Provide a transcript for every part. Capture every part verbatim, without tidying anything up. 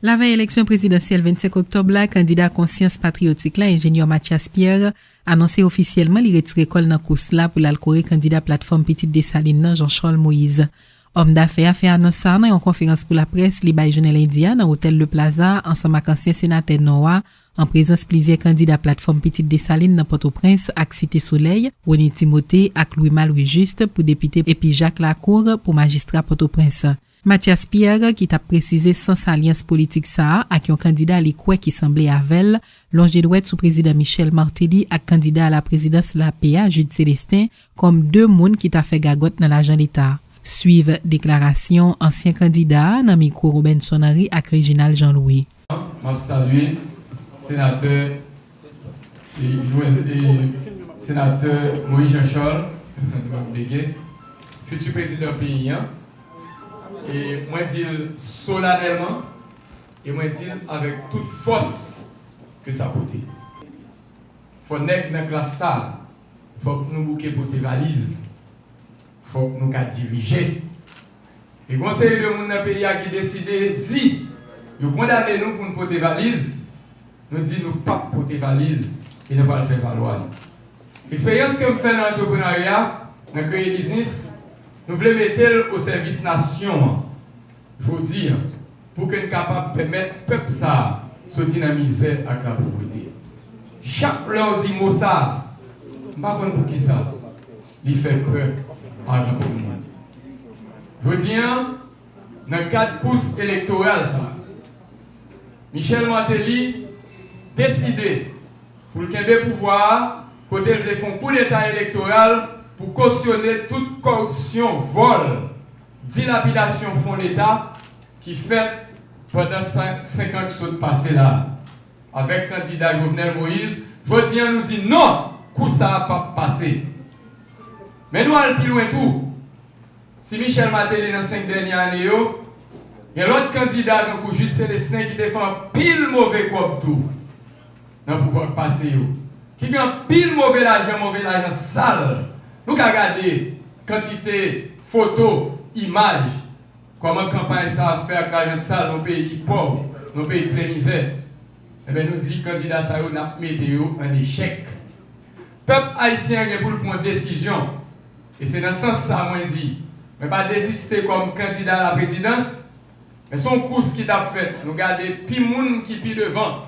Lavèy eleksyon prezidansyèl vennsenk oktòb la, kandida Konsyans Patriyotik la, enjenyè Mathias Pierre, anonse ofisyèlman li retire kò l nan kous la pou l al kore kandida Platfòm Pitit Desalin nan, Jean Charles Moïse. Òm dafè a fè anons sa a nan yon konferans pou laprès li bay jounen lendi a nan Otèl Le Plaza ansanm ak ansyen senatè Nò a, an prezans plizyè kandida Platfòm Pitit Desalin nan Pòtoprens ak Site Solèy, Rony Timothé ak Louima Louis Juste pou depite epi Jacques Lacour pou majistra Pòtoprens. Mathias Pierre, ki t ap presize sans alyans politik sa a ak yon kandida li kwè ki sanble avè l, lonje dwèt sou Prezidan Michel Martelly ak kandida a la prezidans la pè a, Jude Célestin, kòm de moun ki ta fè gagòt nan lajan Leta. Swiv deklarasyon ansyen kandida a nan mikwo Robenson Henry ak Reginald Jean Louis. M ap salye senatè, e, e, senatè Moïse Jean Charles, m ap bege, fiti prezidan peyi a. E mwen di l solanèlman, e mwen di l avèk tout fòs ke sa pote. Fò nèg nan klas sa, fòk nou bouke pote valiz. Fòk nou ka dirije. E gon seri de moun nan peyi a ki deside di yo kondane nou pou n pote valiz, nou di nou p ap pote valiz e nou pral fè valwa nou. Eksperyans ke m fè nan antreprenarya, nan kreye biznis, nou vle mete l o sèvis nasyon an. Jodi a, pou ke n kapab pèmèt pèp sa a soti nan mizè ak lapovrete. Chak lè w di mo sa a, m pa konn poukisa, li fè pè a anpil moun. Jodi a, nan kad kous elektoral sa a, Michel Martelly deside pou l kenbe pouvwa a, kote l vle fè yon koudeta elektoral pou kosyone tout kòripsyon, vòl, dilapidasyon fon Leta ki fèt pandan senk, senk an ki sot pase la a, avèk kandida Jovenel Moïse. Jodi a, nou di non, kou sa a p ap pase. Men nou al pi lwen tou. Si Michel Martelly nan senk dènye ane yo, gen lòt kandida tankou Jude Célestin ki te fè anpil move kòb tou nan pouvwa k pase yo, ki gen anpil move lajan, move lajan sal. Nou ka gade kantite foto, imaj, kòman kanpay sa ap fè ak lajan sal nan yon peyi ki pòv, nan yon peyi plen mizè. Enben, nou di kandida sa yo, n ap mete yo an echèk. Pèp ayisyen an gen pou l pran desizyon. E se nan sans sa mwen di, mwen pa deziste kòm kandida a la prezidans, men se yon kous ki t ap fèt. Nou gade pi moun ki pi devan.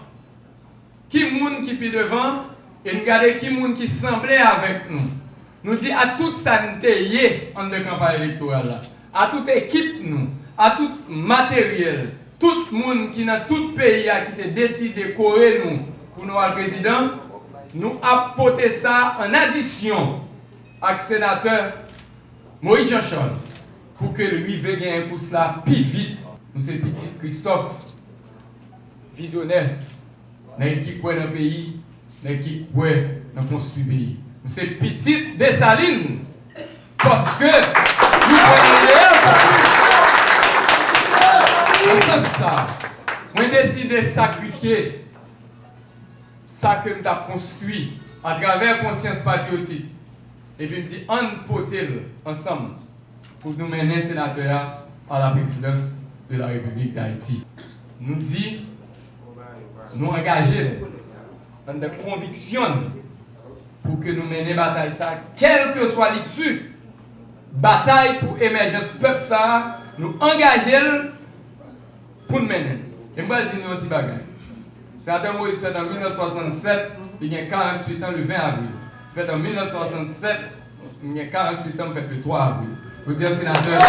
Ki moun ki pi devan? E n gade ki moun ki sanble avèk nou. Nou di a tout sa n te ye anndan kanpay elektoral la, a tout ekip nou, a tout materyèl, tout moun ki nan tout peyi a ki te deside kore nou pou nou al prezidan, nou ap pote sa an adisyon ak senatè Moïse Jean Charles pou ke l rive genyen kous la pi vit. Nou se pitit Kristòf, vizyonè, nèg ki kwè nan peyi, nèg ki kwè nan konstwi peyi. Nou se pitit Desalin, paske nou kwè nan leyal sa. Nan sans sa, mwen deside sakrifye sa ke m t ap konstwi atravè konsyans patriyotik, epi m di, ann pote l ansanm pou nou mennen senatè a a la présidence de la République d'Haïti. Nou di, nou angaje n anndan konviksyon n pou ke nou mennen batay sa, kèlkeswa lisi batay pou emèjans pèp sa a, nou angaje l pou n mennen l. E m pral di nou yon ti bagay. Senatè Moïse fèt an mil nèf san swasannsèt, li gen karanntuit an le ven avril. Fèt an mil nèf san swasannsèt, li gen karanntuit an, m fèt le twa avril. Jodi a, senatè, n ap...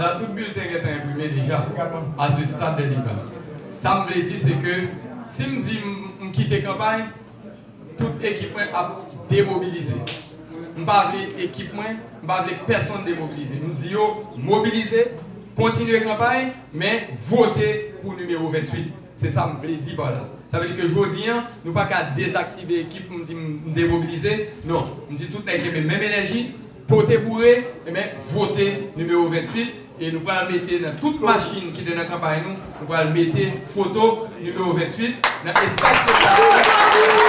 Ala, tout bilten gentan enprime deja, à ce stade des débats. Sa m vle di, se ke si m di m, m kite kanpay, tout ekip mwen ap demobilize. M pa vle ekip mwen, m pa vle pèsonn demobilize. M di yo, mobilize, kontinye kanpay, men vote pou nimewo venntuit. Se sa m vle di pa la. Sa vle di ke jodi a, nou pa ka dezaktive ekip pou m di m demobilize. Non, m di tout nèg kenbe menm enèji, pote boure, ebyen, vote nimewo venntuit. E nou pral mete nan tout machin ki te nan kanpay nou, nou pral mete foto nimewo venntuit nan espas elektoral.